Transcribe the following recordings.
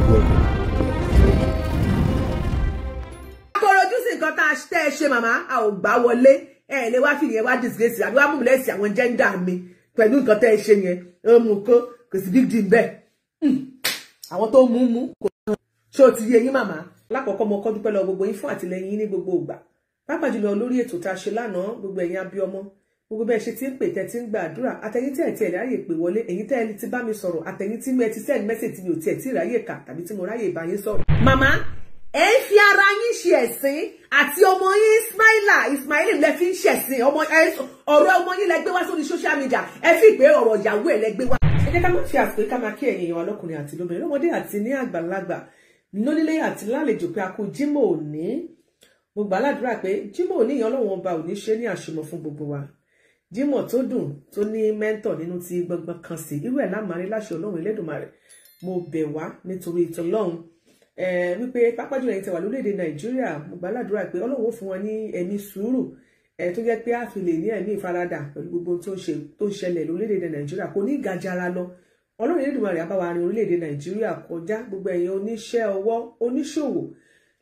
Welcome. Akọ̀rọ̀jú sí nǹkan tá a tẹ́ ẹ ṣe màmá, a ò gbà wọlé. Ẹ lè wá fìyẹn wá disgrace àbí wá mú mi lẹ́sìn àwọn gender mi pẹ̀lú nǹkan tẹ́ ẹ ṣe yẹn. Ó mú kó kò sí big deal bẹ́ẹ̀. Àwọn tó mú mú kò kàn. Ṣé o ti yé yín màmá? Lákọ̀ọ́kọ́ mo kọ́ dúpẹ́ lọ gbogbo yín fún àtìlẹyìn yín ní gbogbo ìgbà. Pàápàá jùlọ lórí ètò tá a ṣe lánàá, gbogbo ẹ̀yin abiyọmọ, gbogbo bẹ́ẹ̀ ṣe ti ń pè tẹ́ ti ń gbàdúrà, àtẹ̀yin tí ẹ̀ tí ẹ̀ ráyè pè wọlé, ẹ̀yin tẹ́ ẹ ti bá mi sọ̀rọ̀, àtẹ̀yin tí ẹ ti send message tí mi ò tiẹ̀ tí ráyè kà tàbí tí mo ráyè bá yín sọ̀rọ̀. Màmá, ẹ ń fi ara yín ṣe ẹ̀sín àti ọmọ yín Ismaila Ismail lẹ fi ń ṣẹ̀sín, ọ̀rọ̀ ọmọ yín lẹ gbé wá sórí social media, ẹ fi pé ọ̀rọ̀ ìyàwó ẹ̀ lẹ gbé wá. Ẹ jẹ́ ká máa fi àsìkò ká máa kí ẹ̀yin èèyàn ọlọ́kùnrin àti lóbìnrin, lọ́mọdé àti ní àgbàlagbà, lónílé àti lálejò pé a kú Jímọ̀ òní. Mo gbà ládùúrà pé Jímọ̀ òní yẹn Ọlọ́run ọba òní ṣe ní àṣemọ fún gbogbo wa. Jímọ̀ tó dùn tó ní mẹ́ńtọ̀ nínú ti gbọngbọn kan sí irú ẹ̀ lámàrí láṣẹ Ọlọ́run Elédùmarè. Mo bẹ̀ wá nítorí ìtọ́lọ́run wípé pápá jùlọ ẹ̀yin tẹ́ wà lórílẹ̀‐èdè Nàìjíríà, mo gbà ládùúrà pé Ọlọ́run ó fún wọn ní ẹ̀mí sùúrù tó jẹ́ pé a fi lè ní ẹ̀mí ìfaradà pẹ̀lú gbogbo tó ń ṣẹlẹ̀ lórílẹ̀‐èdè Nàìjíríà, kò ní gajara lọ. Ọlọ́run Elédùmarè á bá wa rin orílẹ̀‐èdè Nàìjíríà kọjá. Gbogbo ẹ̀yin oníṣẹ́ ọwọ́, oníṣòwò,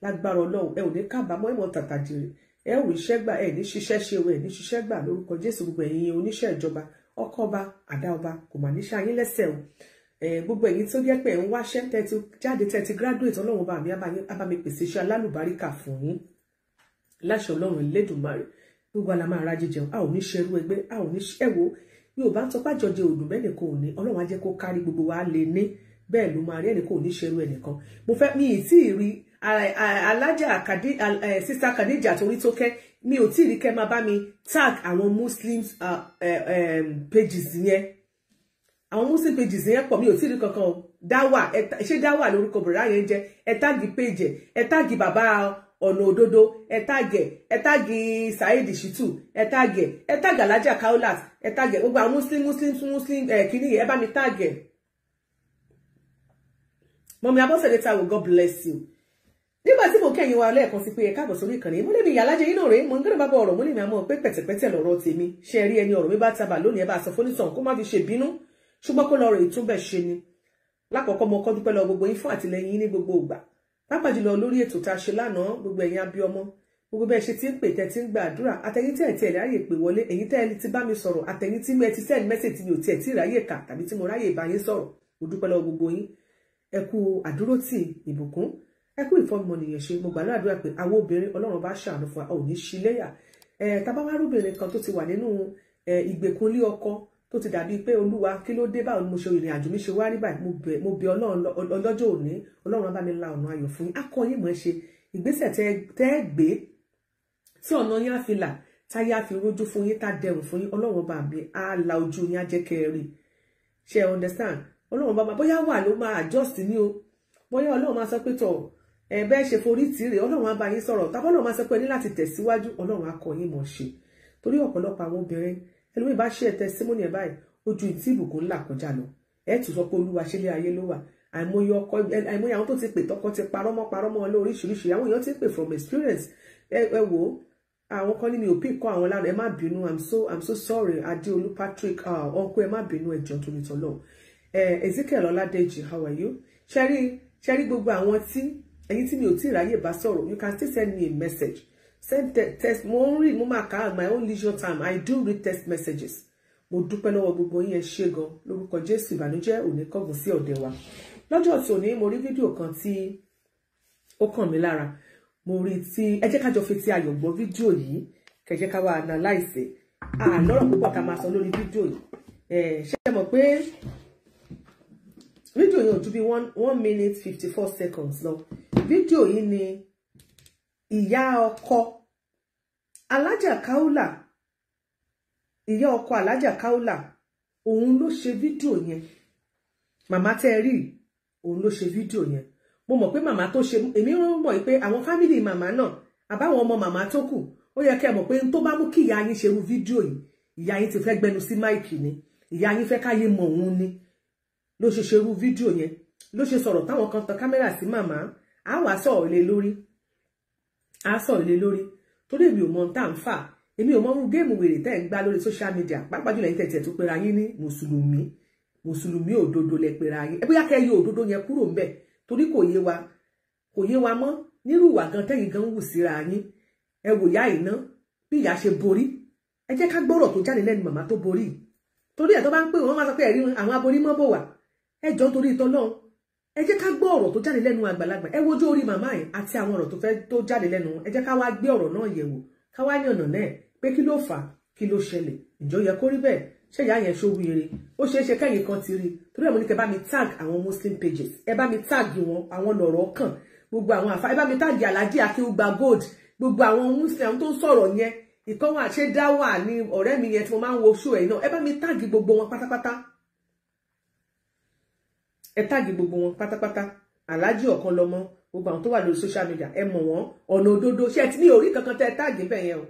lágbára Ọlọ́run ẹ ò ní kábàámọ̀, ẹ mọ̀ tàtà jèrè, ẹ ò ríṣẹ́ gbà, ẹ ní ṣiṣẹ́ ṣe o, ẹ ní ṣiṣẹ́ gbà lórúkọ Jésù. Gbogbo ẹ̀yin oníṣẹ́ ìjọba, ọkọ ọba, àdá ọba kò mà níṣẹ́ ayé lẹ́sẹ̀ o. Gbogbo ẹ̀yin tó jẹ́ pé ẹ̀ ń wáṣẹ́, tẹ́ ti jáde, tẹ́ ti graduate, Ọlọ́run bá mi á bá mi pèsè iṣẹ́ alálùbáríkà fún yín láṣẹ Ọlọ́run Elédùmarè. Gbogbo àlà máa ra jíjẹun, a ò ní ṣerú ẹgbẹ́, a ò ní ẹ̀wò Yorùbá ń tọpá jọjẹ òdùn bẹ́ẹ̀ nìkan ò ní, Ọlọ́run á jẹ́ kó kárí gbogbo wa lè ní bẹ́ẹ̀ ló máa rí, ẹnìkan ò ní ṣerú ẹnìkan. Mo fẹ́ mi ì tí ì rí alájà Sister Khadija torí tó kẹ́, mi ò tí ì rí kẹ́ máa bá mi tag àwọn Muslims pages yẹn. Àwọn Muslim pages yẹn pọ̀, mi ò tí ì rí kankan o. Dáwà, ṣé dáwà lórúkọ bùrọ̀dá yẹn jẹ́? Ẹ tag page ẹ tag bàbá ọ̀nà òdodo, ẹ tag ẹ tag Saheed Shittu, ẹ tag ẹ tag alájà Kaulat, ẹ tag gbogbo àwọn Muslim Muslim Muslim kìíní ẹ bá mi tag ẹ. Mọ̀mí Abọ́sẹ̀dé Táíwò, God bless you. Nígbà tí mo kẹ́yìn wa lẹ́ẹ̀kan sí pé ẹ káàbọ̀ sórí ìkànnì, mo lè mi ìyá alájẹ yín náà rèé, mo ń gbọ́dọ̀ bá bọ̀ ọ̀rọ̀, mo lè mi àmọ́ pé pẹ̀tẹ̀pẹ̀tẹ̀ lọ̀rọ̀ tèmi. Ṣe rí ẹni ọ̀rọ̀ mi bá tabà lónìí, ẹ bá sọ fónítàn kó má fi ṣe bínú, ṣùgbọ́n kó lọ rè túnbẹ̀ ṣe ni. Lákọ̀ọ́kọ́ mo kọ́ dúpẹ́ lọ gbogbo yín fún àtìlẹyìn yín ní gbogbo ìgbà, pàápàá jùlọ lórí ètò tá a ṣe lánàá. Gbogbo ẹ̀yin abiyọmọ, gbogbo bẹ́ẹ̀ ṣe ti ń pè tẹ́ ti ń gbàdúrà, àtẹ̀yin tí ẹ̀ tí ẹ̀ ráyè pè wọlé, ẹ̀yin tẹ́ ẹ ti bá mi sọ̀rọ̀, àtẹ̀yin tí ẹ ti send message tí mi ò tiẹ̀ tí ráyè kà tàbí tí mo ráyè bá yín sọ̀rọ̀, mo dúpẹ́ lọ́wọ́ gbogbo yín. Ẹ kú àdúrótì ìbùkún, ẹ kú ìfọmọnìyàn ṣe. Mo gbàdúrà pé àwọn obìnrin Ọlọ́run bá ṣàánú fún wa, ò ní ṣíléyà. Tá bá wá rúbìnrin kan tó ti wà nínú ìgbèkùnlé ọkọ tó ti dàbí pé Olúwa kí ló dé, báwo ni mo ṣe ìrìn àjò mi ṣe wá rí báyìí, mo bẹ̀ Ọlọ́run ọlọ́jọ́ òní, Ọlọ́run á bá mi la ọ̀nà ayọ̀ fún yín, akọ yín mọ̀ ẹ́ ṣe ìgbésẹ̀ tẹ́ ẹ gbé tí ọ̀nà yín á fi là, táyé á fi rójú fún yín, tá dẹrùn fún yín. Ọlọ́run bá mi á la ojú yín, á jẹ́ kẹ́ ẹ rí. Ṣe ẹ understand? Ọlọ́run bá máa bóyá wà ló máa adjust ní o, bóyá Ọlọ́run máa sọ pé tọ̀ ẹ bẹ́ẹ̀ ṣe forí tì rè, Ọlọ́run á bá yín sọ̀rọ̀, tàbí Ọlọ́run máa sọ pé ní láti tẹ̀síwájú, Ọlọ́run á kọ́ yín mọ̀ ṣe. Torí ọ̀pọ̀lọpọ̀ àwọn obìnrin ẹlòmíì bá ṣe testimony ẹ̀ báyìí, ojú ìtí ìbùkún ńlá kọjá lọ, ẹ tún sọ pé Olúwa ṣe lé ayé ló wà. Àìmọye ọkọ, àìmọye àwọn tó ti pè tọkọ ti parọ́mọ́ lóríṣiríṣi, àwọn èèyàn ti pè from experience. Ẹ wò ó, àwọn kan ní mi ò pè kọ́ àwọn lánàá, ẹ má bínú, I'm so sorry. Adéolú Patrick, ọkọ ẹ má bínú, ẹ jọ̀ọ́ torí tọlọ́run. Ezekiel Ọládèjì, how are you? Ṣẹ́rí gbogbo àwọn tí ẹ̀yin tí mi ò tí ì ráyè bá sọ̀rọ̀, you can still send me a message. Send text, mo ń rí, mo máa kà á my own leisure time, I do read text messages. Mo dúpẹ́ lọ́wọ́ gbogbo yín, ẹ ṣé gan lórúkọ Jésù, ìbànújẹ́ ò ní kángun sí ọ̀dẹ̀ wa. Lọ́jọ́ tòní mo rí fídíò kan tí ó kàn mí lára, mo rí tí ẹ jẹ́ ká jọ fi ti ayọ̀ gbọ́ fídíò yìí, kẹ́ jẹ́ ká wá analyse. Àlọ́rọ̀ púpọ̀ ká máa sọ lórí fídíò yìí. Ṣé ẹ mọ̀ pé fídíò yìí ò ju bí 1 minute 54 seconds lọ. Fídíò yìí ni ìyá ọkọ Alájà Kaula, ìyá ọkọ Alájà Kaula, òun ló ṣe fídíò yẹn. Màmá tẹ́ ẹ rí, òun ló ṣe fídíò yẹn. Mo mọ̀ pé màmá tó ṣe, èmi ń mọ̀ pé àwọn family màmá náà àbáwọn ọmọ màmá tó kù, ó yẹ kẹ́ ẹ mọ̀ pé n tó bá mú kí ìyá yín ṣerú fídíò yìí, ìyá yín ti fẹ́ gbẹnu sí mic ni, ìyá yín fẹ́ káyé mọ̀ òun ni ló ṣe ṣerú fídíò yẹn, ló ṣe sọ̀rọ̀ táwọn kan tan kámẹ́rà sí màmá. Á wàá sọ̀rọ̀ lé lórí, á sọ̀rọ̀ lé lórí, torí èmi ò mọ tá à ń fà, èmi ò mọ irú game wèrè tẹ́ ń gbá lórí social media, pàápàá jùlọ ẹ̀yin tẹ̀tẹ̀ tó pera yín ní mùsùlùmí. Mùsùlùmí òdodo lẹ pera yín, ẹ bóyá kẹ́ yọ òdodo yẹn kúrò ńbẹ̀. Torí kò yé wa, kò yé wa mọ́ nírú ìwà gan tẹ́yìn gan wù síra yín. Ẹ wò ìyá yìí ná, bí ìyá ṣe borí. Ẹ jẹ́ ká gbọ́rọ̀ tó jáde lẹ́nu màmá tó borí. Torí ẹ̀ tó bá ń pè wọ́n máa sọ pé ẹ̀rí àwọn aborí mọ́ bò wá. Ẹ jọ̀ọ́ torí ìtọ́lọ́run. Ẹ jẹ́ ká gbọ́ ọ̀rọ̀ tó jáde lẹ́nu àgbàlagbà. Ẹ wojú orí màmá yìí àti àwọn ọ̀rọ̀ tó fẹ́ tó jáde lẹ́nu. Ẹ jẹ́ ká wá gbé ọ̀rọ̀ náà yẹ̀wò. Ká wá yànnà náà pé kí ló fà á, kí ló ṣẹlẹ̀, ǹjọ́ yẹ kó rí bẹ́ẹ̀, ṣé ìyá yẹn ṣó wíire? Ó ṣeé ṣe kẹ́yìn kan ti rí. Torí ẹ̀ mo ní kẹ́ bá mi tag àwọn Muslim pages, ẹ bá mi tag wọn, àwọn lọ̀rọ̀ kàn, gbogbo àwọn àfa, ẹ bá mi tag Alhaji Akeugba Gold, gbogbo àwọn Muslim tó ń sọ̀rọ̀ yẹn, ìkan wà ṣé dá wà ní ọ̀rẹ́ mi yẹn tí mo máa ń wo show ẹ̀ náà, ẹ bá mi tag gbogbo wọn pátápátá. Ẹ tag gbogbo wọn pátápátá. Alhaji ọ̀kan lọ́mọ, gbogbo àwọn tó wà lórí social media, ẹ mọ̀ wọ́n, ọ̀nà òdodo, ṣé ẹ ti ní orí kankan tẹ́ tag bẹ́ẹ̀ yẹn o.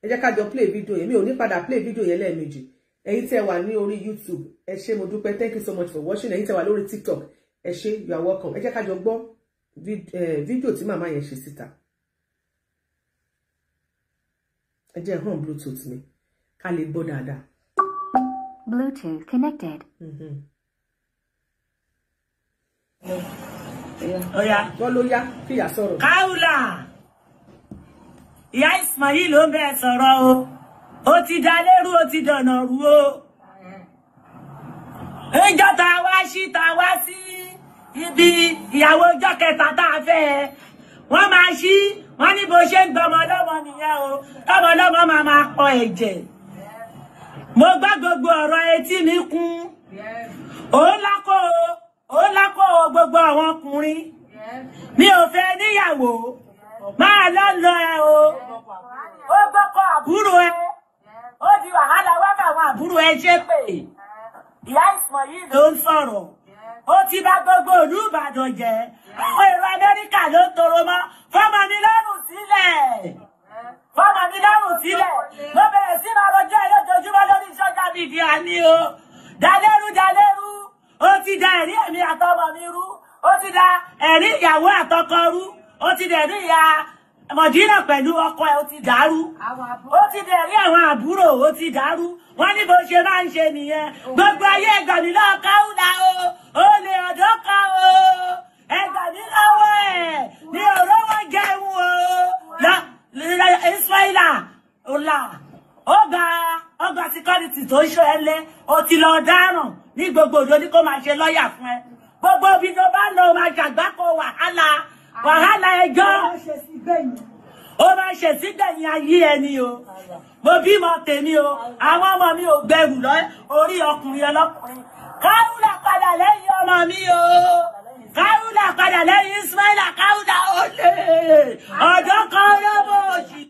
Ẹ jẹ́ ká jọ play video yẹn, mi ò ní padà play video yẹn lẹ́ẹ̀mejì. Ẹ̀yin tẹ́ wà ní orí YouTube, ẹ ṣé, mo dúpẹ́, thank you so much for watching. Ẹ̀yin tẹ́ wà lórí TikTok, ẹ ṣé, you are welcome. Ẹ jẹ́ ká jọ gbọ́ fídíò tí màmá yẹn ṣe síta. Ẹ jẹ́ hàn Bluetooth mi ká lè gbọ́ dáadáa. Bluetooth connected. Oya. Wọ́n ló yá kíyà sọ̀rọ̀. Kaula. Ìyá Ismail ló ń bẹ sọ̀rọ̀ o. Ó ti dá lérú, ó ti dọ̀nà rú o. Ìjọ ta wá sí ta wá sí ibi ìyàwó ọjọ́ kẹta tá a fẹ́ ẹ. Wọ́n máa ṣí, wọ́n ní bó ṣe ń gbọmọ lọ́mọ nìyẹn o. Tọmọ lọ́mọ máa máa pọ ẹ̀jẹ̀. Mo gbọ́ gbogbo ọ̀rọ̀ etí mi kún. Ó lákò gbogbo àwọn ọkùnrin. Mi ò fẹ́ níyàwó. Máa lọ lọ ẹ o. Ó gbọ́kọ̀ àbúrò ẹ. Ó di wàhálà wákà àwọn àbúrò ẹ ṣe pé. Ìyá Ismail ló ń sọ̀rọ̀. Ó ti bá gbogbo ìlú Ìbàdàn jẹ́. Àwọn èrò Amẹ́ríkà ló ń toro mọ́. Fọ́mọ mi lọ́rùn sílẹ̀. Fọ́mọ mi lọ́rùn sílẹ̀. Mo bẹ̀rẹ̀ sí máa rojọ́ ẹ lójoojúmọ́ lórí social media ni o. Dalérú dalérú. Ó ti da ẹ̀rí èmi àtọmọ mi rú. Ó ti da ẹ̀rí ìyàwó àtọkọ rú. Ó ti dẹ̀rí ìyá Mọ̀dínà pẹ̀lú ọkọ ẹ̀, ó ti dàrú. Ó ti dẹ̀rí àwọn àbúrò, ó ti dàrú. Wọ́n ní bó ṣe máa ń ṣe nìyẹn. Gbogbo ayé ẹgbà mí lọ́wọ́ Kaula o. Ó lè ọ̀dọ́ kan o. Ẹgbà mí lọ́wọ́ ẹ̀. Ní ọ̀rọ̀ wọn jẹun o. Ismaila ọ̀la. Ó gba security tó ń ṣọ́ ẹ lé. Ó ti lọ dáràn ní gbogbo òjò ní kó máa ṣe lọ́ọ̀yà fún ẹ. Gbogbo ibi tó bá lọ máa ṣàgbákò wàhálà. Wàhálà ẹjọ́. Ó máa ṣe sígbẹ̀yìn ayé ẹni o. Mo bímọ tèmi o. Àwọn ọmọ mi ò gbẹrù lọ orí ọkùnrin ọlọ́kùnrin. Kaula padà lẹ́yìn ọmọ mi o. Kaula padà lẹ́yìn Ismaila. Kaula olè. Ọ̀dọ́ kan lóbò òṣì.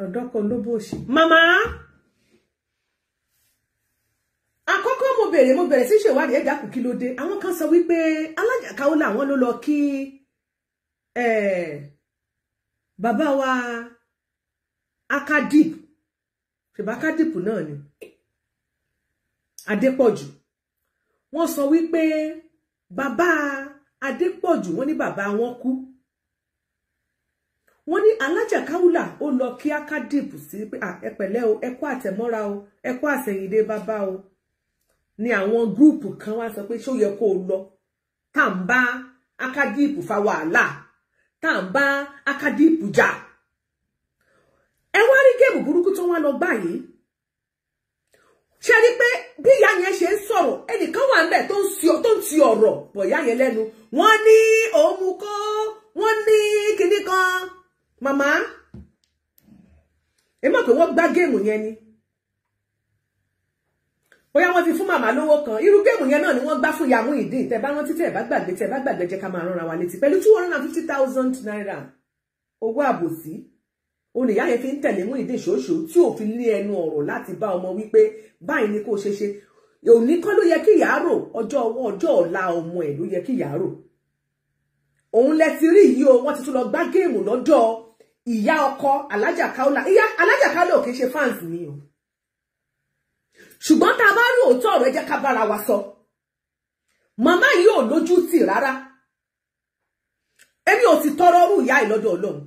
Ọ̀dọ́ kan lóbò òṣì. Màmá, àkọ́kọ́ mo bẹ̀rẹ̀ sí ṣèwádìí ẹ̀dá kù kí ló dé. Àwọn kan sọ wípé Alájà Kaula àwọn ló lọ kí bàbá wa Akadip, ṣèbá Akadip náà ni Adépọ̀jù. Wọ́n sọ wípé bàbá Adépọ̀jù, wọ́n ní bàbá wọn kú. Wọ́n ní Alájà Kaula ó lọ kí Akadip sí pé ẹ pẹ̀lẹ́ o, ẹ kú àtẹ̀mọ́ra o, ẹ kú àsẹ̀yìndé bàbá o. Ni àwọn gúrùpù kan wá sọ pé ṣó yẹ kó o lọ, tá ń bá Akadip fa wàhálà, tá ń bá Akadip jà. Ẹ wá rí géèmù burúkú tó wá lọ gbà yìí. Ṣe rí pé bí ìyá yẹn ṣe ń sọ̀rọ̀, ẹnìkan wà ńbẹ̀ tó ń ti ọ̀rọ̀ bọ̀ ìyá yẹn lẹ́nu. Wọ́n ní òun kọ́, wọ́n ní kinní kan. Màmá, ẹ mọ̀ pé wọ́n gbá géèmù yẹn ni. Bóyá wọ́n ti fún màmá lówó kan. Irú géèmù yẹn náà ni wọ́n gbá fún ìyá Muyideen. Tẹ́ bá rántí, tẹ́ bá gbàgbé, tẹ́ bá gbàgbé, jẹ́ ká máa ránra wa létí. Pẹ̀lú 250,000 naira owó àbòsí, òun ìyá yẹn fi ń tẹ̀lé Muyideen ṣoṣo tí ò fi ní ẹnu ọ̀rọ̀ láti bá ọmọ wípé báyìí ni kò ṣe ṣe. Òní kọ́ ló yẹ kí ìyá rò, ọjọ́ ọwọ́ ọjọ́ ọ̀la ọmọ ẹ̀ ló yẹ kí ìyá rò. Òun lẹ ti rí yìí o, wọ́n ti tún lọ gbá géèmù lọ́dọ̀ ìyá ọkọ Alájà Kaula. Ìyá Alájà Kaula ò kì í ṣe fans mi o. Ṣùgbọ́n tá a bá rí òótọ́ ọ̀rọ̀, ẹ jẹ́ ká bára wa sọ. Màmá yìí ò lójú tì rárá. Èmi ò sì tọrọ ọrú ìyá yìí lọ́dọ̀ Ọlọ́run.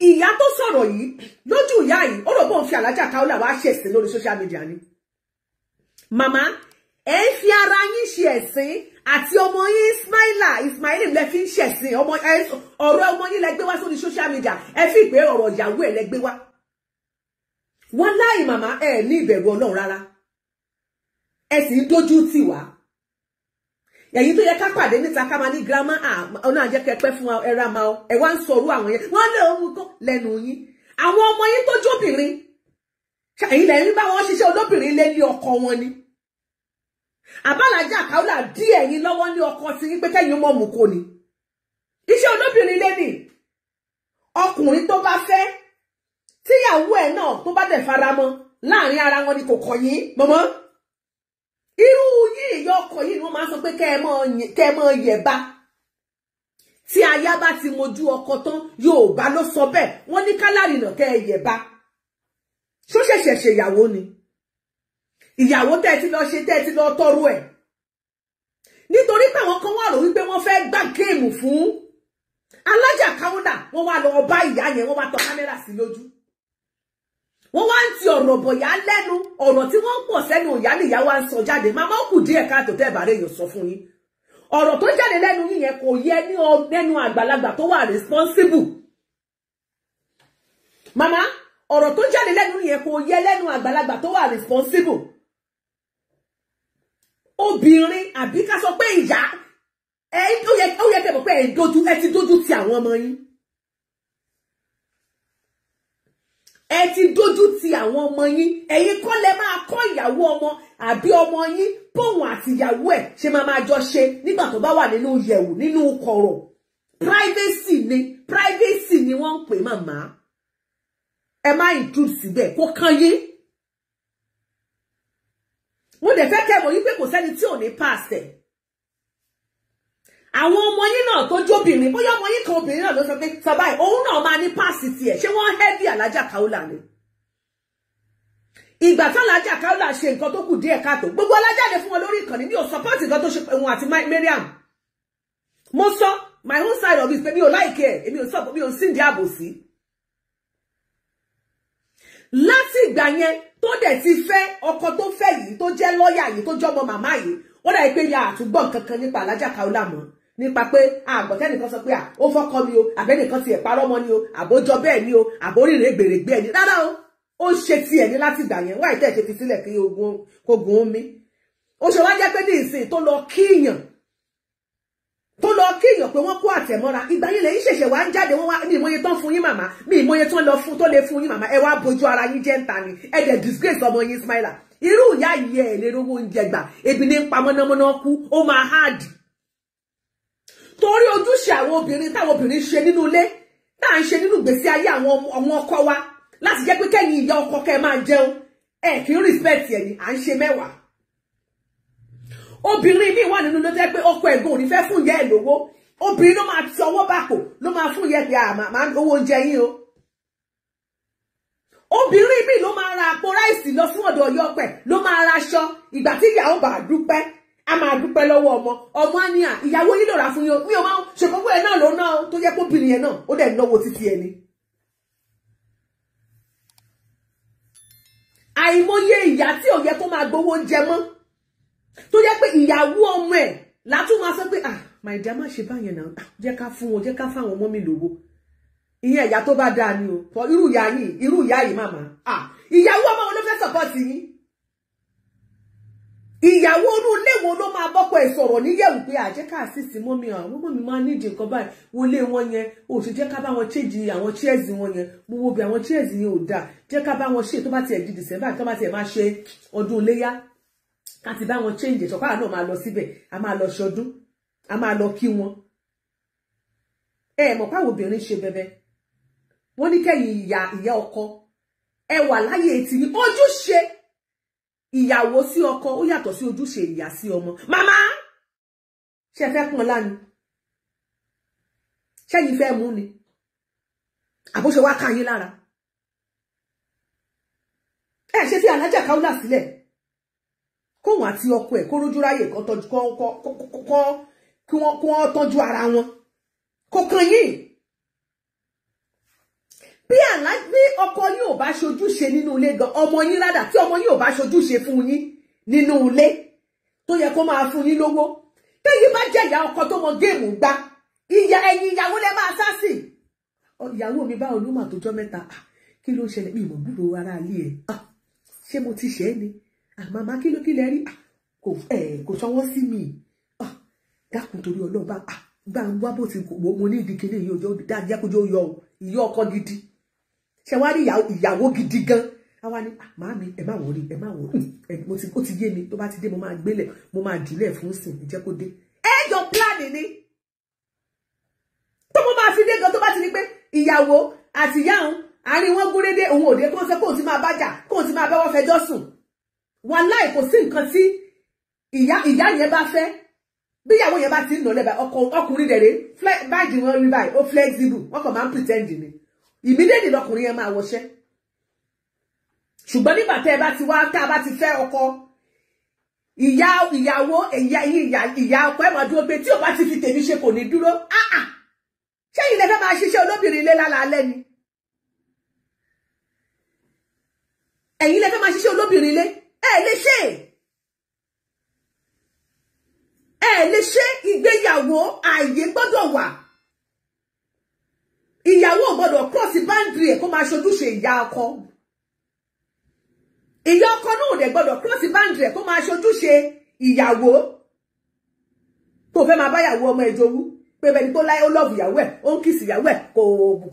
Ìyá tó sọ̀rọ̀ yìí lójú ìyá yìí, ó rò bóun fi Alájà Kaula wá ṣẹ̀sín lórí social media ni. Màmá, ẹ ń fi ara yín ṣe ẹ̀sín. àti ọmọ yín Ismaila Ismail lẹ fi ń ṣẹ̀sìn. Ọ̀rọ̀ ọmọ yín lẹ gbé wá sórí social media, ẹ fi pé ọ̀rọ̀ ìyàwó ẹ̀ lẹ gbé wá. Wọ́n láì màmá, ẹ ní ìbẹ̀rù Ọlọ́run rárá, ẹ sì ń dójú tì wá. Ẹ̀yin tó yẹ ká pàdé níta ká máa ní girama ọ̀nà àjẹkẹ́ pẹ́ fún ẹ̀rọ àmà ẹ̀ wá ń sọ̀rọ̀ àwọn yẹn, wọ́n lé ohun kan lẹ́nu yín. Àwọn ọmọ yín tó jóbìnrin, ẹ̀yin lẹ́yìn bá wọn ṣiṣẹ́ olóbìnrin lé ní ọkọ wọn ni. Àbálájà Kaola dí ẹ̀yin lọ́wọ́ ní ọkọ tí yín pé kẹ́yìn mọ̀ mú kó ni. Iṣẹ́ olóbìnrin lé ní ọkùnrin tó bá fẹ́, tíyàwó ẹ̀ náà tó bá dẹ̀ faramọ́ láàrin ara wọn ni kò kọ̀ yín mọ̀mọ́. Irú yìí ìyá ọkọ yìí ni wọ́n máa ń sọ pé kẹ́ ẹ mọ́ yẹ̀ba. Tí aya bá ti mojú ọkọ tán, Yorùbá ló sọ bẹ́ẹ̀, wọ́n ní kálárìnà kẹ́ ẹ yẹ̀ba. Ṣó ṣẹ̀ṣẹ̀ ṣèyàwó ni? Ìyàwó tẹ́ ti lọ ṣe, tẹ́ ti lọ tọrọ ẹ̀. Nítorí pé àwọn kan wà rò wípé wọ́n fẹ́ gbá géèmù fún Alájà Kaola, wọ́n wá lọ bá ìyá yẹn, wọ́n wá tọ kámẹ́rà sí lójú. Wọ́n wá ń ti ọ̀rọ̀ bọ̀yá lẹ́nu, ọ̀rọ̀ tí wọ́n ń pọ̀ sẹ́nu ìyá nìyá wa ń sọ jáde. Màmá ó kù díẹ̀ káàtó tẹ́ bàárẹ̀ èèyàn sọ fún yín. Ọ̀rọ̀ tó jáde lẹ́nu yín yẹn kò yẹ ní lẹ́nu àgbàlagbà tó wà responsible. Màmá, ọ̀rọ̀ tó jáde lẹ́nu yẹn kò yẹ lẹ́nu àgbàlagbà tó wà responsible. Obìnrin àbí ká sọ pé ìyá ẹ, ó yẹ kẹ́ mọ̀ pé ẹ ti dójú ti àwọn ọmọ yín. Ẹ ti dójú ti àwọn ọmọ yín. Ẹ̀yin kọ́ lẹ máa kọ́ ìyàwó ọmọ àbí ọmọ yín bóun àti ìyàwó ẹ̀ ṣe máa máa jọ ṣe nígbà tó bá wà nínú yẹ̀wù, nínú kọ̀rọ̀. Privacy ni, privacy ni wọ́n ń pè màmá. Ẹ má intrude síbẹ̀, kó kàn yín. Mo dẹ̀ fẹ́ kẹ́ mọ̀ yí pé kò sẹ́ni tí ò ní pàṣẹ. Àwọn ọmọ yín náà tó jóbìnrin, bóyá ọmọ yín kan obìnrin náà ló sọ pé sọ báyìí, òun náà máa ní páàsì tiẹ̀. Ṣé wọ́n hẹ́bí Alájà Kaola ni? Ìgbà tí Alájà Kaola ṣe nǹkan tó kù díẹ̀ káàtó, gbogbo alájáde fún wọn lórí ìkànnì mi ò support nǹkan tó ṣe òun àti Mariam. Mo sọ my own side of it pé mi ò like ẹ̀, èmi ò sọ, mi ò sí ìdí àbòsí. Láti ìgbà yẹn tó dẹ̀ ti fẹ́ ọkọ tó fẹ́ yìí, tó jẹ́ lọ́ọ̀yà yìí, tó jọ́mọ màmá yìí, ó dà pé ya àtúgbọ̀n kankan nípa Alájà Kaola mọ́. Nípa pé àgbọ̀tẹ́nìkan sọ pé à ó fọ́kọ mi o, àbẹ́nìkan ti ẹ̀ parọ́ mọ́ ni o, àbójọ bẹ́ẹ̀ ni o, àbórìrè gbèrègbè ẹni rárá o, ó ṣe tiẹ̀ ní láti ìgbà yẹn. Wáyé tẹ̀ ṣe fi sílẹ̀ kí ogun kógun omi. Ó ṣe wá jẹ́ pé ní ìsìn tó lọ kíyàn, tó lọ kíyàn pé wọ́n kó àtẹ̀mọ́ra, ìgbà yẹn lẹ́yìn ṣẹ̀ṣẹ̀ wá ń jáde. Wọ́n wá ní ìmọye tán fún yín màmá, mi ìmọye tán lọ fún tó lè fún yín màmá. Ẹ wá bójú ara yín jẹ́ ń ta ni, ẹ dẹ̀ disgrace ọmọ yín Ismaila. Irú ìyá yìí ẹ̀ lè rówó oúnjẹ gbà, ebi ní pa mọ́nàmọ́ná kú, ó máa hard. Torí ojúṣe àwọn obìnrin táwọn obìnrin ṣe nínú ilé, tá à ń ṣe nínú ìgbésí ayé àwọn ọkọ wa, láti jẹ́ pé kẹ́yìn ìyá ọkọ kẹ́ máa jẹun, ẹ kì í respect ẹ̀ ni, à ń ṣe mẹ́wàá. Obìnrin míì wà nínú ilé tó jẹ́ pé ọkọ ẹ̀gbọ́n ò ní fẹ́ fún ìyá ẹ̀ lówó, obìnrin ló máa ti ọwọ́ bàpò ló máa fún ìyá ẹ̀ pé àmà owó oúnjẹ yín o. Obìnrin míì ló máa ra àpò ráìsì lọ fún ọ̀dọ̀ ọ̀yọ́ ọpẹ, ló máa ra aṣọ. Ìgbà tí ìyàwó bá dúpẹ́, a máa dúpẹ́ lọ́wọ́ ọmọ. Ọmọ á ní à ìyàwó yín ló rà fún yín o, mi ò máa ń ṣèkókó ẹ̀ náà ló ná o, tó jẹ́ pé obìnrin yẹn náà ó dẹ̀ náwó títí ẹ ni. Àìmọye ìyá tí ò yẹ kó máa gbowó oúnjẹ mọ́, tó jẹ́ pé ìyàwó ọmọ ẹ̀ látún máa sọ pé ah my dear, má ṣe báyẹn náà, jẹ́ ká fún wọn, jẹ́ ká fáwọn ọmọ mi lówó. Ìyẹn ìyá tó bá dáa ni o, for irú ìyá yìí, irú ìyá yìí màmá, ah ìyàwó ọmọ wọn ló fẹ́ support yín. Ìyàwó inú ilé wo ló máa bọ́kọ ẹ̀ sọ̀rọ̀ níyẹ̀wù pé àjẹ́ ká àṣìṣì mọ́mí, àwọn mọ́mí máa nídìí nǹkan báyìí, wọlé wọn yẹn ò ṣe jẹ́ ká bá wọn change àwọn chairs wọn yẹn, mo wo bí àwọn chairs yẹn ò dáa, jẹ́ ká bá wọn ṣe tó bá tiẹ̀ di December, tó bá tiẹ̀ máa ṣe ọdún iléyá, ká ti bá wọn change ìṣọ̀pá náà máa lọ síbẹ̀, a máa lọ ṣọdún, a máa lọ kí wọn. Ẹ mọ̀ páwọn obìnrin ṣe bẹbẹ, wọ́n ní kẹ́yìn ìyá ọkọ ẹ wà láyé etí ní ojúṣe ìyàwó sí ọkọ ó yàtọ̀ sí ojúṣe ìyá sí ọmọ. Màmá ṣe fẹ́ pọn láni, ṣẹ́yìn fẹ́ mú ni, àbóṣe wá ká yín lára. Ẹ ṣe fi Alájà Kaola sílẹ̀ kóhun àti ọkọ ẹ̀ kó rójú ráyè kó wọ́n tọ́jú ara wọn, kò kàn yín. Bí ọkọ yín ò bá ṣojúṣe nínú ilé gan, ọmọ yín rádà, tí ọmọ yín ò bá ṣojúṣe fún yín nínú ilé tó yẹ kó máa fún yín lówó, Téyí bá jẹ́ ìyá ọkọ tó mọ géèmù gbá, ìyá ẹ̀yìn ìyàwó lẹ máa sá sí. Ìyàwó mi bá olúmọ̀ tó jọ́ mẹ́ta, kí ló ń ṣẹlẹ̀? Mi ìmọ̀ gbúròó ara ilé ẹ̀. Ṣé mo ti ṣe é ni? Màmá kí ló kí lẹ rí? Kò ṣọwọ́ sí mi. Dákun torí Ọlọ́run bá ń wá bó ti mo ní ìdí kíní yìí ojú dáadé kójú yọ o, ìyá ọkọ gidi. Ṣé wá rí ìyàwó gidi gan? Àwa ni màámi ẹ má wọrí, ẹ má wọrí, ó ti yé mi, tó bá ti dé mo máa gbélẹ̀, mo máa jùlẹ̀ fún sìn, jẹ́ kó dé. Ẹ jọ plan ni. Tó mo máa fi dé gan tó bá ti ní pé ìyàwó àti ìyá òun àárín wọn gúnrégé, òun òde kó ń sọ kóun ti máa bájà, kóun ti máa bá wọn fẹjọ́ sùn. Wàláì kò sí nǹkan tí ìyá yẹn bá fẹ́. Bí ìyàwó yẹn bá ti ń nà lẹ́bàá, ọkùnrin dẹ̀rẹ̀ báyìí wọn rí báyìí, ó flexible, wọ́n kàn máa ń pretend ni. Immediately lọkùnrin yẹn máa wọṣẹ́. Ṣùgbọ́n nígbà tẹ́ ẹ bá ti wá, tá a bá ti fẹ́ ọkọ, ìyá ìyàwó ìyá ọkọ ẹ̀ máa dúró pé tí ò bá ti fi tèmi ṣe kò ní dúró. Ṣé ilé fẹ́ máa ṣiṣẹ́ olóbìnrin ilé lálaalẹ́ ni? Ẹ̀yin lẹ fẹ́ máa ṣiṣẹ́ olóbìnrin ilé? Ẹ lè ṣe. Ẹ lè ṣe. Ìgbéyàwó ààyè gbọ́dọ̀ wà. Ìyàwó ò gbọ́dọ̀ cross boundary ẹ̀ kó máa ṣojúṣe ìyá ọkọ. Ìyá ọkọ náà ò dẹ̀ gbọ́dọ̀ cross boundary ẹ̀ kó máa ṣojúṣe ìyàwó. Kò fẹ́ máa báyàwó ọmọ ẹ̀ jowú. Pé bẹ́ẹ̀ ni tó láyé ó lọ́ọ̀bù ìyàwó ẹ̀, ó ń kìsì ìyàwó ẹ̀,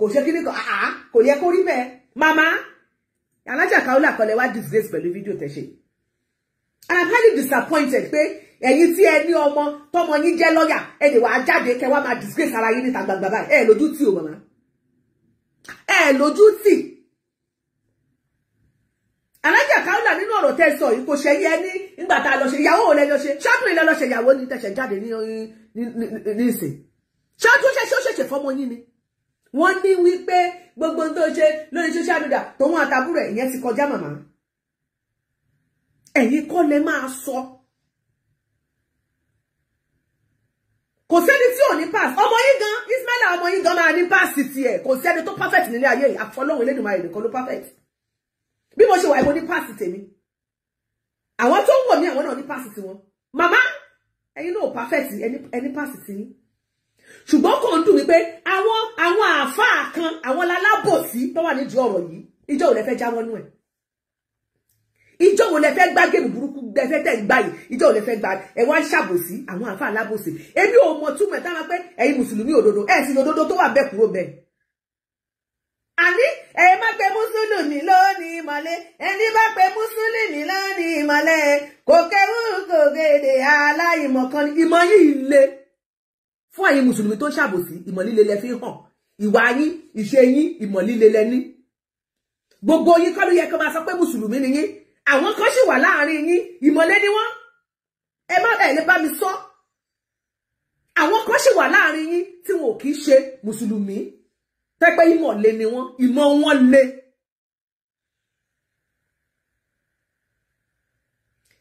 kò ṣe kíní kan, kò yẹ kó rí bẹ́ẹ̀. Màmá Alájà Kaola kọ́lẹ̀ wá disgrace pẹ̀lú fídíò tẹ̀ ṣe. And I'm highly disappointed pé ẹ̀yin tí ẹ ní ọmọ tọmọ yín jẹ́ lọ́yà, ẹ lè wá jáde kẹ́ wá máa disgrace ara yín níta gbangba báyìí. Ẹ lójú tì o màmá. Ẹ lójú tì. Alájà Kaola nínú ọ̀rọ̀ tẹ́ sọ yìí kò ṣe yẹ ní nígbà tá a lọ ṣe ìyàwó ò lẹ lọ ṣe. Ṣáàtún ilẹ̀ lọ ṣe ìyàwó ní tẹ̀sẹ̀ jáde ní ìsìn. Ṣáàtún ṣẹṣẹ ó ṣẹ̀ṣẹ̀ fọmọ yín ni. Wọ́n ní wípé gbogbo tó ṣe lórí social media tòun àtàbúrò ẹ̀ ìyẹn ti kọjá màmá. Ẹ̀yin kọ́ lẹ máa sọ. Kò sẹ́ni tí ò ní pass. Ọmọ yín gan, Ismaila ọmọ yín gan máa ní pass tiẹ̀. Kò sẹ́ni tó perfect nílé ayé yìí. Àfọlọ́hun Elédùmarè nìkan ló perfect. Bí mo ṣe wà, mo ní pass tèmi. Àwọn tó ń wò mí, àwọn náà ní pass tiwọn. Màmá, ẹ̀yin náà perfect, ẹni pass tiyín. Ṣùgbọ́n kò ń dùn mí pé àwọn àáfàá kan, àwọn lalábòsí tó wà nídìí ọ̀rọ̀ yìí, ìjọ ò lẹ fẹ́ jáwọ́ nú ẹ̀. Ìjọ wo lẹ fẹ́ gbá géèmù burúkú lẹ fẹ́ tẹ̀ ń gbá yìí? Ìjọ wo lẹ fẹ́ gbá? Ẹ wá ń ṣàbòsí àwọn àáfàá alábòsí. Èmi ò mọ̀ túmọ̀ táwọn pé ẹ̀yin mùsùlùmí òdodo, ẹ̀ sì òdodo tó wà bẹ́ẹ̀ kúrò bẹ́ẹ̀. Àní ẹ má pe mùsùlùmí lónìí ìmọ̀lẹ́, ẹni bá pe mùsùlùmí lónìí ìmọ̀lẹ́, kò kéwú kò gédé aláìmọ̀kan ni. Ìmọ̀ yìí le fún ẹ̀yin mùsùlùmí tó ń ṣàbòsí, ìmọ̀ líle lẹ fi hàn. Ìwà yín, ìṣe yín, ìmọ̀ líle lẹ ní. Gbogbo yín kọ́ ló yẹ kó máa sọ pé mùsùlùmí ni yín. Àwọn kan sì wà láàrin yín, ìmọ̀lé ni wọ́n. Ẹ má ẹ̀ lè bá mi sọ. Àwọn kan sì wà láàrin yín tí wọn ò kì í ṣe mùsùlùmí. Tẹ́pẹ́ ìmọ̀lé ni wọ́n, ìmọ̀ wọn le.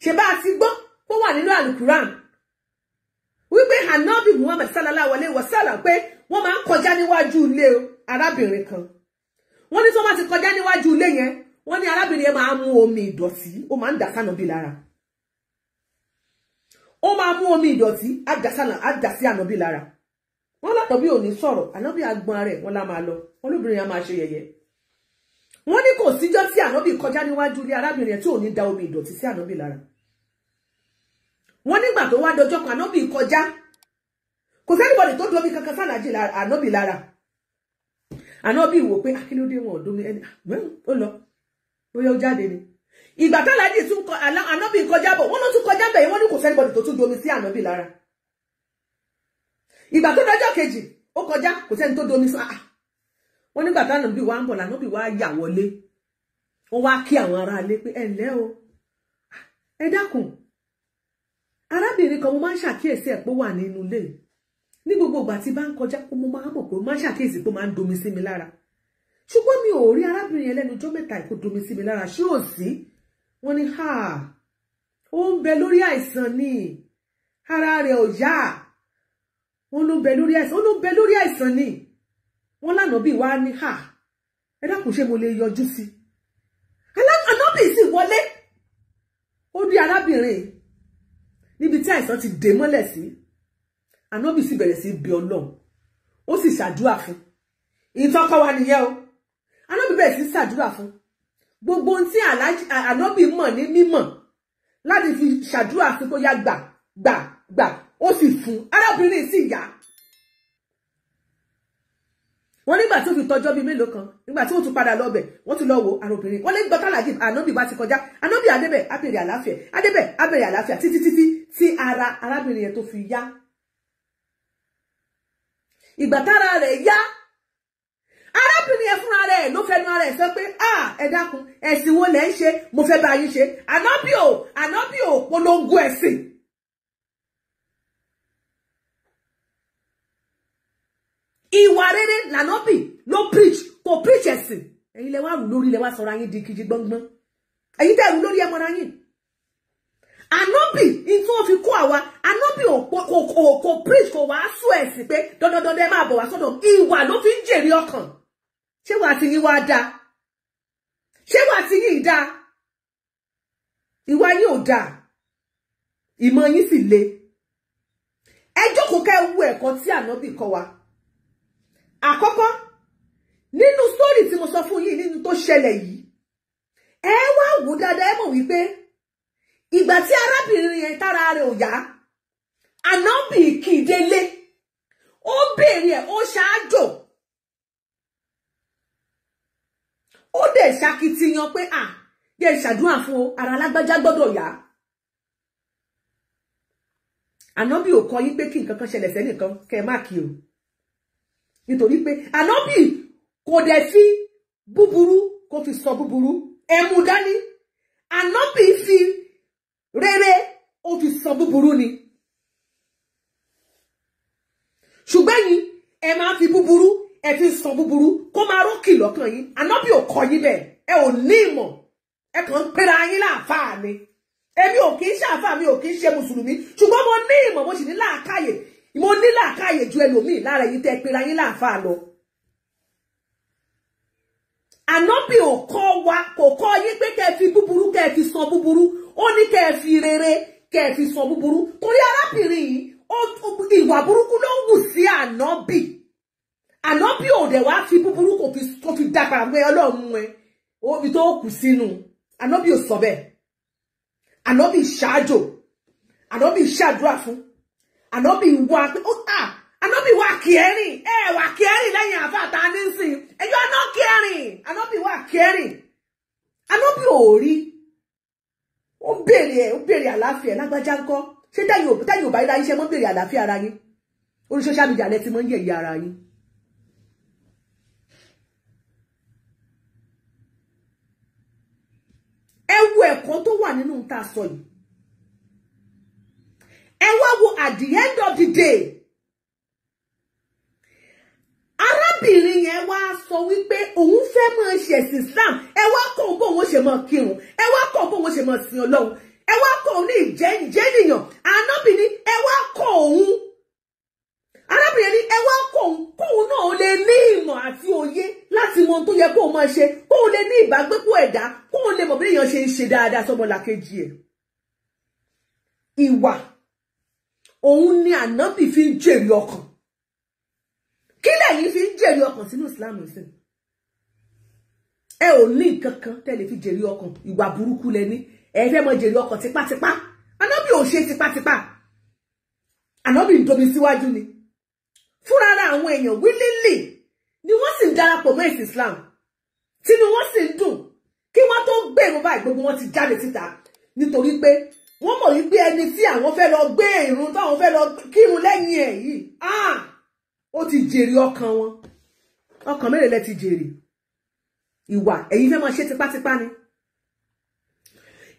Ṣé bá a ti gbọ́ kó wà nínú Àlùkùránì wípé Hanabi Muhammad sallallahu alaihi wasallam pé wọ́n máa ń kọjá níwájú ilé arábìnrin kan. Wọ́n ní tí wọ́n bá ti kọjá níwájú ilé yẹn, wọ́n ní arábìnrin yẹn máa mú omi ìdọ̀tí, ó máa ń dà sánàbí lára. Ó máa mú omi ìdọ̀tí, á dà sí ànàbí lára. Wọ́n látọ̀bí ò ní sọ̀rọ̀, ànàbí agbọn rẹ̀ wọ́n lá máa lọ, wọ́n lóbìnrin yẹn máa ṣe yẹ̀yẹ́. Wọ́n ní kò síjọ́ tí ànàbí kọjá níwájú ilé arábìnrin yẹn tí ò ní da omi ìdọ̀tí sí ànàbí lára. Wọ́n nígbà tó wá dọjọ́ kan ànàbí kọjá, kò sẹ́nìbọ̀dì tó domi kankan sàlájì ànàbí lára. Ànàbí wò pé akílódé wọn ò domi ẹni, ó lọ bóyá ó jáde ni. Ìgbà tálájì tún kọ ànàbí kọjá bọ̀, wọ́n ló tún kọjá bẹ̀, wọ́n ní kò sẹ́nìbọ̀dì tó tún domi sí ànàbí lára. Ìgbà tó dọjọ́ kejì ó kọjá, kò sẹ́ni tó domi sí. Wọ́n nígbà tánàbí wa ń bọ̀ lànàbí wa yà wọlé, wọ́n wá kí àwọn ará ilé pé ẹ ǹlẹ́ o, ẹ dákun, arábìnrin kan mo máa ń ṣàkíyèsí ẹ̀ pé ó wà nínú ilé. Ní gbogbo ìgbà tí bá ń kọjá, mo máa mọ̀ pé ó máa ń ṣàkíyèsí pé ó máa ń domi sí mi lára. Ṣùgbọ́n mi ò rí arábìnrin yẹn lẹ́nu ọjọ́ mẹ́ta kó domi sí mi lára, ṣé ò sí? Wọ́n ní ha, ó ń bẹ lórí àìsàn ni, ara rẹ̀ ò yá. Wọ́n ló ń bẹ lórí àìsàn, ó ló ń bẹ lórí àìsàn ni. Wọ́n lánàbí wá ní ha, ẹ dákun ṣé mo lè yọjú sí? Ànábì sì wọlé, ó rí arábìnrin níbi tí àìsàn ti dè mọ́lẹ̀ sí. Ànábì sì bẹ̀rẹ̀ sí bí Ọlọ́run, ó sì ṣàdúrà fún. Ìtọ́kọ́ wa nìyẹn o. Ànábì bẹ̀rẹ̀ sí ṣàdúrà fún. Gbogbo ohun tí Ànábì mọ̀ ní mímọ̀ láti fi ṣàdúrà fún kó yá gbà gbà gbà, ó sì fún. Arábìnrin sì yá. Wọ́n nígbà tí ó fi tọ́jọ́ bíi mélòó kan, nígbà tí wọ́n tún padà lọ́bẹ̀, wọ́n tún lọ wo arábìnrin. Wọ́n lè gbọ́ tálàjì Ànábì bá ti kọjá. Ànábì adébẹ̀ abèrè àlàáfíà, adébẹ̀ abèrè àlàáfíà títí títí tí ara arábìnrin yẹn tó fi yá. Ìgbà tára rẹ̀ yá, arábìnrin yẹn fúnra rẹ̀ ló fẹnu ara ẹ̀ sọ pé ah, ẹ dákun, ẹ̀sìn wo lẹ̀ ń ṣe, mo fẹ́ bá yín ṣe. Ànábì ò polongo ẹ̀sìn. Ìwà rere lànàbì ló preach, kò preach ẹ̀sìn. Ẹ̀yin lẹ wá rù lórí, lẹ wá sọra yín di kìjì gbọ́ngbọ́n. Ẹ̀yin tẹ́ rù lórí ẹ mọ́ra yín. Ànábì in tí wọ́n fi kó àwa, Ànábì kò preach, kò wàásù ẹ̀sìn pé dandandandan ẹ máa bọ̀ wá sọ́dọ̀. Ìwà ló fi ń jèrè ọkàn. Ṣé wàá ti yín wá dáa? Ṣé wàá ti yín dáa? Ìwà yín ò dáa, ìmọ̀ yín sì le. Ẹ jókòó kẹ́ wo ẹ̀kọ́ tí Ànábì kọ́ wa. Àkọ́kọ́ nínú sórí tí mo sọ fún yín, nínú tó ṣẹlẹ̀ yìí, ẹ wá wò dáadáa, ẹ mọ̀ wípé ìgbà tí arábìnrin yẹn tára rẹ̀ ò yá, Ànábì kì í délé, ó béèrè ẹ̀, ó ṣáájò, ó dẹ̀ ṣakitiyan pé à yẹ ṣàdúrà fún o, ara alágbájá gbọ́dọ̀ yá. Ànábì ò kọ́ yín pé kí nǹkan kan ṣẹlẹ̀ sẹ́nìkan kẹ́ ẹ má kí o, nítorí pé Ànábì kò dẹ̀ fi búburú kó fi sọ búburú, ẹ mú dání. Ànábì fi rere ó fi sọ búburú ni. Ṣùgbọ́n yín ẹ máa fi búburú, ẹ fi sọ búburú kó máa rókì lọ́kàn yín. Ànábì ò kọ́ yín bẹ́ẹ̀, ẹ ò ní ìmọ̀, ẹ kàn ń pera yín láàfáà ni. Èmi ò kì í ṣàfáà, mi ò kì í ṣe mùsùlùmí, ṣùgbọ́n mo ní ìmọ̀, mo sì ní làákàyè. Mo ní làákàyè ju ẹlòmíì lára yín tẹ́ pera yín láàfáà lọ. Ànábì ò kọ́ wa, kò kọ́ yín pé kẹ́ fi búburú kẹ́ fi sọ búburú, ó ní kẹ́ fi rere kẹ́ fi sọ búburú. Torí arábìnrin yìí, ìwà burúkú ló ń wù sí Ànábì. Ànábì ò dẹ̀ wá fi búburú kò fi dá padà pé Ọlọ́run mú ẹ, omi tó kù sínú. Ànábì ò sọ bẹ́ẹ̀. Ànábì ṣáájò, Ànábì ṣàdúrà fún, Ànábì wá pé ó à, Ànábì wá kẹrin, ẹ wá kẹrin lẹ́yìn àfàtà nísìn, ẹjọ́ àná kẹrin. Ànábì wá kẹrin. Ànábì ò rí, ó béèrè ẹ, ó béèrè àlàáfíà ẹ, lágbájá ńkọ́. Ṣé tẹ́yìn ò bá yíra iṣẹ́ mọ́ béèrè àlàáfíà ara yín? Orí social media lẹ ti mọ́ ń yẹ̀yẹ́ ara yín. Ẹ wo ẹ̀kọ́ tó wà nínú tá a sọ yìí. Ẹ wá wo at the end of the day, arábìnrin yẹn wá sọ wípé òun fẹ́ máa ṣẹ̀sìn Islam. Ẹ wá kọ́ bó òun ṣe máa kírun, ẹ wá kọ́ bó òun ṣe máa sin Ọlọ́run, ẹ wá kọ́ òun ní ìjẹ́nìyàn. Ànábì ní ẹ wá kọ́ òun. Arábìnrin ní ẹ wá kọ́ òun, kóun náà lè ní ìmọ̀ àti òye láti mọ ohun tó yẹ kóun máa ṣe, kóun lè ní ìbágbépọ̀ ẹ̀dá, kóun lè mọ̀ bí èèyàn ṣe ń ṣe dáadáa sọ́mọlàkejì ẹ̀. Ìwà òun ni Ànábì fi ń jèrè ọkàn. Kí lẹ̀yin fi ń jèrè ọkàn sínú Islam sí? Ẹ ò ní nǹkan kan tẹ́ lè fi jèrè ọkàn. Ìwà burúkú lẹ ní. Ẹ fẹ́ mọ jèrè ọkàn tipátipá. Ànábì ò ṣe tipátipá. Ànábì ń domi síwájú ni. Fúnra ara àwọn èèyàn wílílì ni wọ́n sì ń darapọ̀ mọ́ ẹ̀sìn Islam, tínú wọ́n sì ń dùn. Kí wọ́n tó gbèrò báyìí, gbogbo wọn ti jáde síta, nítorí pé wọ́n mọ̀ wípé ẹni tí àwọn fẹ́ lọ gbé ìrun, táwọn fẹ́ lọ kírun lẹ́yìn ẹ̀ yìí, ah, ó ti jèrè ọkàn wọn. Ọkàn mélòó lẹ ti jèrè? Ìwà ẹ̀yin fẹ́ máa ṣe tipátipá ni.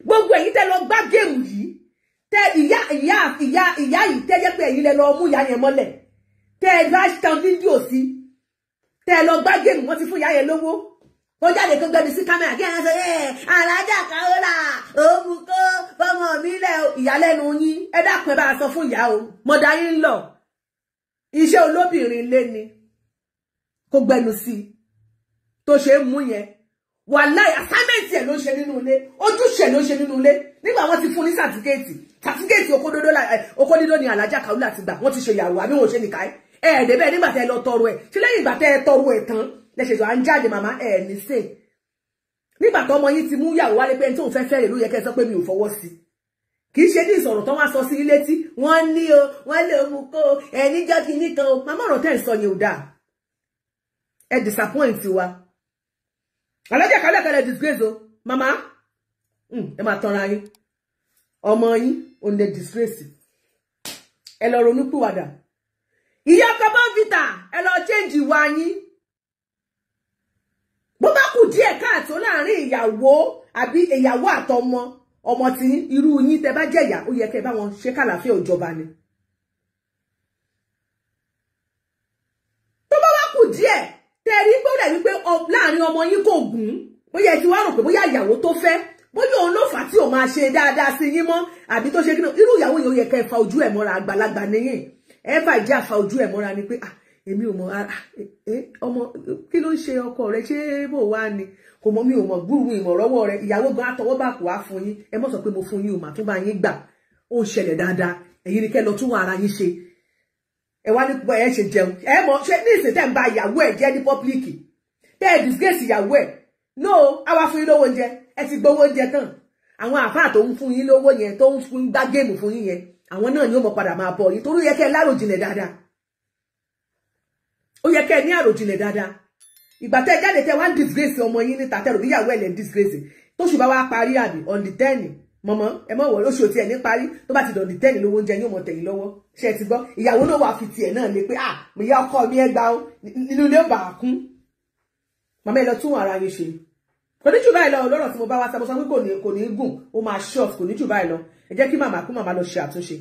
Gbogbo ẹ̀yin tẹ́ lọ gbá géèmù yìí, tẹ́ ìyá ìyá ìyá ìyá yìí tẹ́ jẹ́ pé ẹ̀yin lẹ lọ mú ìyá yẹn mọ́lẹ̀, tẹ́ ẹ bá tan fídíò sí, tẹ́ ẹ lọ gbá géèmù, wọ́n ti fún ìyá yẹn lówó. Ó jáde kó gbẹmí sí kámẹ́rà kí ẹ sọ ẹ alájà Kaola òun kó fọmọ mi lẹ ìyálẹ́nu yín. Ẹ dákun, ẹ bá sọ fún ìyá o, mọ̀dá yín ń lọ. Iṣẹ́ olóbìnrin lé ni kó gbẹnu sí tó ṣe é mú yẹn. Wàláì assignment ẹ̀ ló ń ṣe nínú ilé, ojúṣe ló ń ṣe nínú ilé. Nígbà wọ́n ti fún ní sàtífíkẹ́ẹ̀tì Certificate okódídó ni Alhaja Kaola ti gbà. Wọ́n ti ṣe ìyàwó àbí wọ́n ṣe nìkan. Ẹ ẹ̀ débẹ̀ nígbà tẹ́ ẹ lọ tọrọ ẹ̀. Ṣé lẹ́yìn ìgbà tẹ́ ẹ tọrọ ẹ̀ tán lẹ́sẹ̀ tó à ń jáde màmá ẹ̀ ní sè. Nígbà tó ọmọ yín ti mú ìyàwó wálé pé ẹni tóun fẹ́ fẹ́ rè ló yẹ kẹ́ ẹ sọ pé mi ò fọwọ́ sí. Kì í ṣe ní ìsọ̀rọ̀ tán wá sọ sí ilé tí wọ́n ní o, wọ́n lè mú kó o, ẹni jọ́ kínní kan o. Màmá ọ̀rọ̀ tẹ́ ń sọ yẹn ò dáa. Ẹ disappoint wa. Alhaja Kaola kẹ́lẹ̀ disgrace o. Màmá, ẹ máa tanra yín. Ọmọ yín ò lè disgrace. Ẹ lọ ronú pìwàdà. Ìyá ọkọ Bournvita, ẹ lọ change ìwà yín. Bó bá kù díẹ̀ káàtó láàrin ìyàwó àbí ìyàwó àtọmọ ọmọ tí irú yín tẹ́ bá jẹ́ ìyá, ó yẹ kẹ́ bá wọn ṣe kàlàfíà òjọba ni. Tó bá wá kù díẹ̀ tẹ́ rí pé ó dẹ̀ wípé láàrin ọmọ yín kò gùn, bóyá ẹ ti wá rò pé bóyá ìyàwó tó fẹ́, bóyá òun ló fà á tí ò máa ṣe dáadáa sí yín mọ́, àbí tó ṣe kí irú ìyàwó yẹn ó yẹ kẹ́ fa ojú ẹ̀ mọ́ra. Àgbàlagbà nìyẹn, ẹ fà ìjà fa ojú ẹ̀ mọ́ra ni pé èmi ò mọ̀, ọmọ kí ló ń ṣe ọkọ rẹ, ṣé bò wá ni kò mọ̀, mi ò mọ̀ gbúrú ìmọ̀ rọ́wọ́ rẹ. Ìyàwó gan àtọwọ́ bá kò wá fún yín, ẹ mọ̀ sọ pé mo fún yín o, mà tún bá yín gbà. Ó ń ṣẹlẹ̀ dáadáa, ẹ̀yin ni kẹ́ lọ tún ara yín ṣe. Ẹ wá ní ẹ ṣe jẹun, ẹ mọ̀ ṣe ní ìsìn tẹ́ ń ba ìyàwó ẹ̀ jẹ́ ní pọ́blíkì, tẹ́ ẹ disgrace ìyàwó ẹ̀. No, àwa fún yín lówó oúnjẹ, ẹ ti gbowó oúnjẹ tán. Àwọn àfáà tó ń fún yín lówó yẹn, tó ń fún gbá géèmù fún yín yẹn, àwọn náà ni ó mọ̀ padà máa bọ̀ yín, torí ó yẹ kẹ́ ẹ láròjinlẹ̀ dáadáa. Ó yẹ kẹ́ ẹ ní àròjinlẹ̀ dáadáa. Ìgbà tẹ́ jáde tẹ́ wá ń disgrace ọmọ yín níta, tẹ́ rò bí ìyàwó ẹ̀ lẹ́ ń disgrace. Tóṣù bá wá parí àbí on the 10, mọ̀mọ́ ẹ mọ̀ wọ̀ lóṣù tí ẹ̀ ní parí, tó bá ti dàn the 10 lówó oúnjẹ yóò mọ̀ tẹ̀yìn lọ́wọ́. Ṣé ẹ ti gbọ́? Ìyàwó náà wà fi tiẹ̀ náà lé pé ah, ìyá ọkọ mi ẹ gbà ó, nínú ilé ó bà á kún. Màmá ẹ lọ tún ara yín ṣe. Kò ní jù báyìí lọ lọ́rọ̀ tí mo bá wá sá, mo sọ pé kò ní gùn, ó máa short, kò ní jù báyìí lọ. Ẹ jẹ́ kí màmá kú, màmá lọ ṣe àtúnṣe.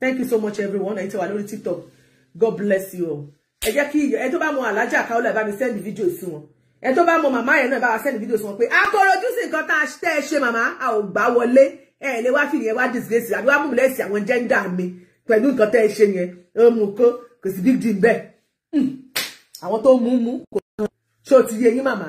Thank you so much everyone. Ẹ̀yin tí wà lórí TikTok, God bless you all. Ẹ jẹ́ kí ẹ tó bá mọ Alhaja Kaola ẹ bá mi send video sí wọn. Ẹ tó bá mọ màmá yẹn náà bá wa send video sí wọn pé akọrojú sí nǹkan tá a tẹ́ ẹ ṣe màmá, a ò gbà wọlé. Ẹ lè wá fìyẹn wá disgrace àbí wá múlẹ̀ sí àwọn gender mi pẹ̀lú nǹkan tẹ́ ẹ ṣe yẹn. Ó mú kó kò sí big deal bẹ́ẹ̀. Àwọn tó mú mú kò ṣó ti yé yín màmá.